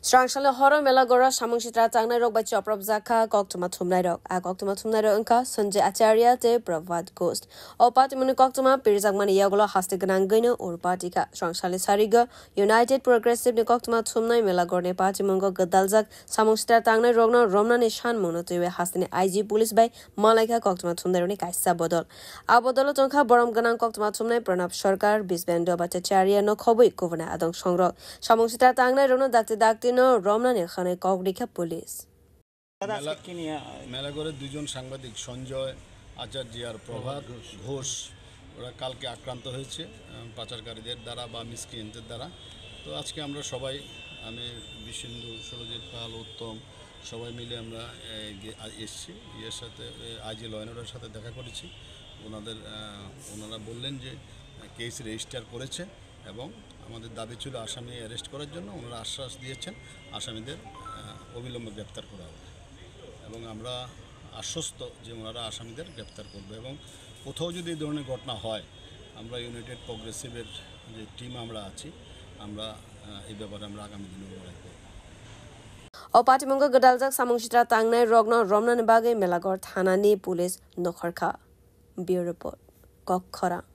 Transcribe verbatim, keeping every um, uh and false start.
Srangsalni horo Melagoro samung sitra tangnai rok bai choprop jakha koktwma thumnai rok. A koktwma thumnai rok wngkha Sanjay Acharya tei Prabhat Ghosh. O patimungni koktwma pirjakmani yagulo haste gwnangwino ur patikha. Srangsalni sarigo United Progressive ni koktwma thumnai Melagorni patimungo gwdaljak samung sitra tangnai rokno romnani sanmungno twiwi hasteni I G police bai malaikha koktwma thumnai rokni kaisa bodol. A bodolo tongkha borom gwnang koktwma thumnai Pranab Sarkar, Bisbendra Bhattacharya no khobwi kubunai adong songrok. Samung sitra tangnai rokno dakti dakti no romnani hwnwi kok rikha police. মেলা মেলাগড়ের দুজন সাংবাদিক সঞ্জয় আচার্য আর প্রভাত ঘোষ, ওরা কালকে আক্রান্ত হয়েছে আহ, পাচারকারীদের দ্বারা বা মিসক্রিয়েন্টদের দ্বারা। তো আজকে আমরা সবাই, আমি বিশেন্দু, সুরজিৎ পাল, উত্তম, সবাই মিলে আমরা আহ, এসছি। ইয়ের সাথে, আইজি ল অ্যান্ড অর্ডারের সাথে দেখা করেছি। ওনাদের আহ, ওনারা বললেন যে কেস রেজিস্টার করেছে এবং আমাদের দাবি ছিল আসামি অ্যারেস্ট করার জন্য। ওনারা আশ্বাস দিয়েছেন আসামিদের আহ, অবিলম্বে গ্রেপ্তার করা হবে এবং আমরা আশ্বস্ত যে ওনারা আসামিদের গ্রেপ্তার করবে এবং কোথাও যদি এই ধরনের ঘটনা হয়, আমরা ইউনাইটেড প্রোগ্রেসিভের যে টিম আমরা আছি, আমরা আহ, এই ব্যাপারে আমরা আগামী দিনেও লড়াই করব। O patimungo gwdaljak samung sitra tangnai rokno romnani bagwi Melagor thanani police nokharkha. Bureau Report, Kokkhorang.